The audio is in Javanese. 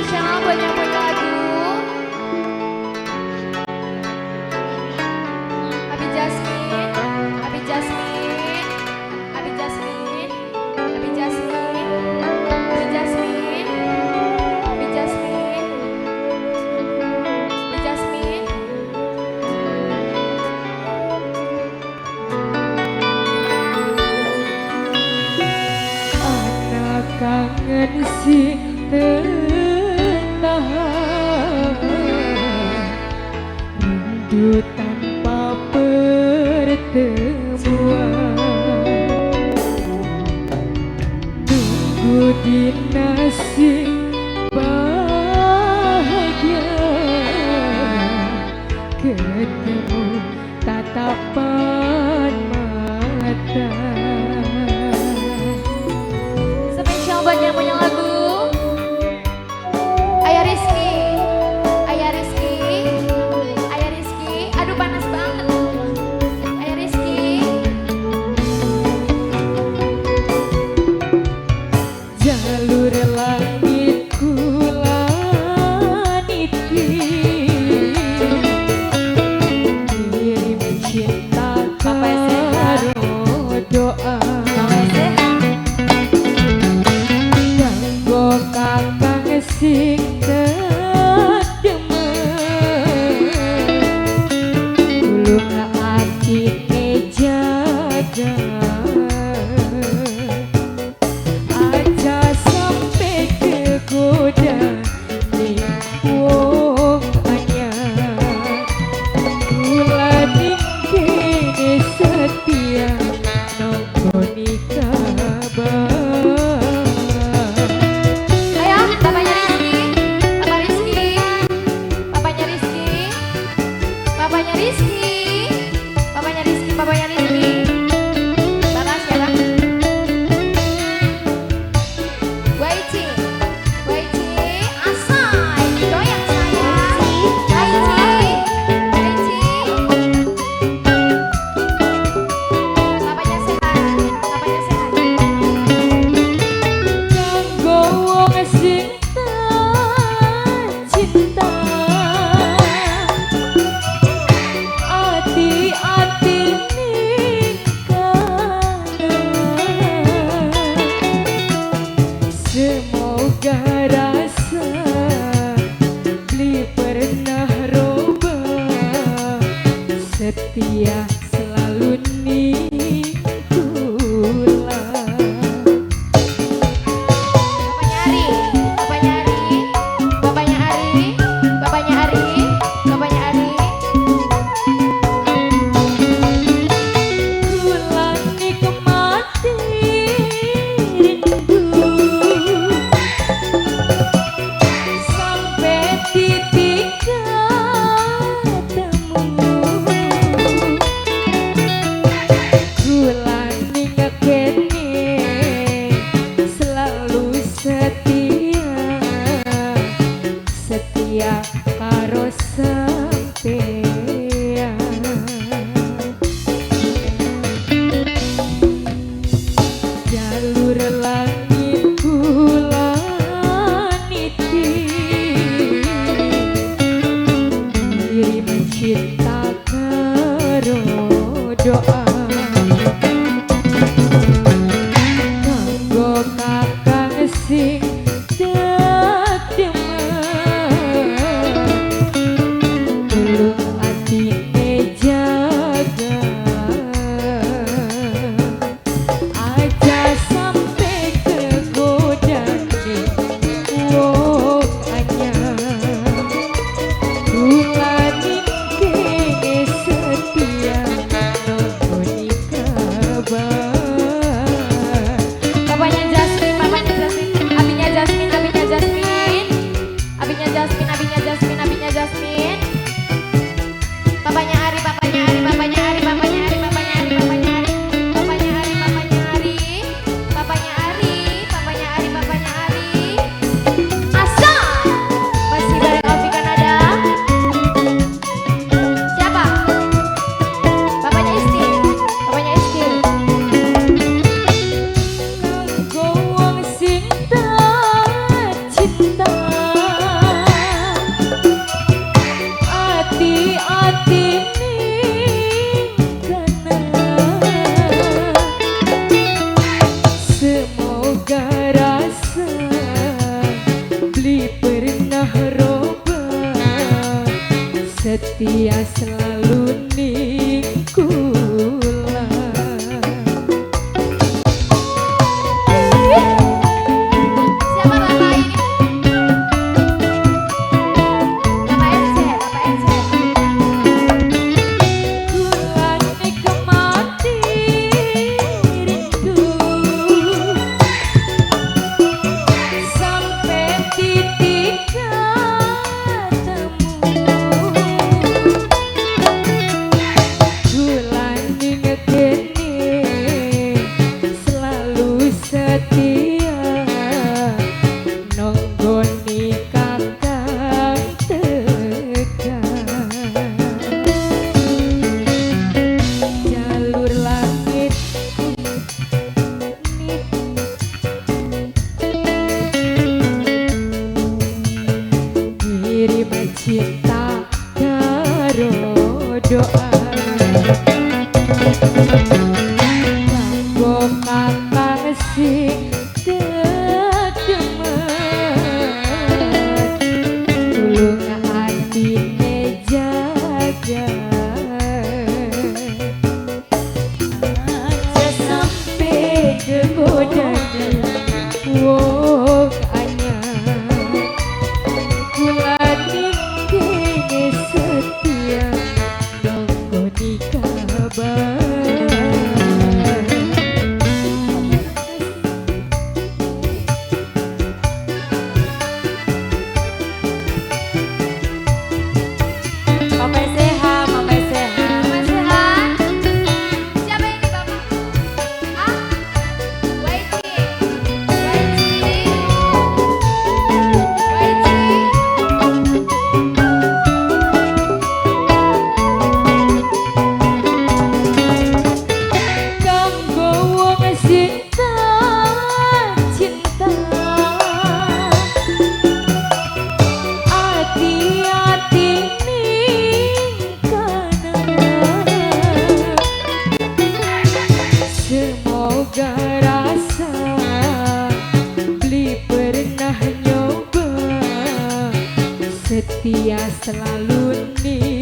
Spesial buat yang punya lagu Abi Jasmine, Abi Jasmine, Abi Jasmine, Abi Jasmine, Abi Jasmine, Abi Jasmine, Abi Jasmine. Ana kangen sing tenahan, rindu tanpa pertemuan, nunggu dina sing bahagia, ketemu tatapan mata. Spesial buat yang punya lagu Ayah Rizky, Ayah Rizky, Ayah Rizky. Aduh panas banget. Ayah Rizky. Jalur langit kula niti, kirim cinta karo doa, kanggo kakang sing tedemen, tulung atine jaga. Aja sampai kegoda ning wong anyar, kula ning kene setia nonggoni kabar. Ayo, bapaknya Rizky, Bapak Rizky, bapaknya Rizky, bapaknya Rizky, bapaknya Rizky, bapaknya Rizky. Bapak siapa? Waici, Waici, asai, goyang sayang. Waici, Waici. Bapaknya sehat, bapaknya sehat. Kanggo wong sing tak cinta, ati-ati ning kanan, semoga rasa beli pernah robah, setia selalu ning kula. Bapaknya Ari, bapaknya Ari, bapaknya Ari, bapaknya Ari, bapaknya Ari. Kula nikmati rindu sampai titik ketemu, kula ning kene selalu setia, setia karo sampean. Jalur langit kula niti, kirim cinta karo doa, kanggo kakang sing tedemen, tulung atine jaga. Aja sampai kegoda ning wong anyar, kula ning kene setia nonggoni kabar. Bapaknya Jasmine, bapaknya Jasmine, abinya Semoga rasa beli pernah robah, setia selalu ning kula. Siapa bapak ini? Bapak RC, Bapak RC. Kula nikmati rindu sampai titik ketemu. Kula ning kene selalu setia nonggoni kakang tekan. Jalur langit kirim cinta karo doa kanggo kakang sing dedemen, tulung atine jaga. Aja sampe kegodaan wong anyar, kula ning kene setia nonggoni kabar. Mama sehat, Mama sehat. Mas sehat. Siapa ini bapak? Ah, YG, YG, YG. Kanggo wong cinta cinta, ati-ati ning kanan. Semoga rasa beli pernah nyoba, setia selalu ning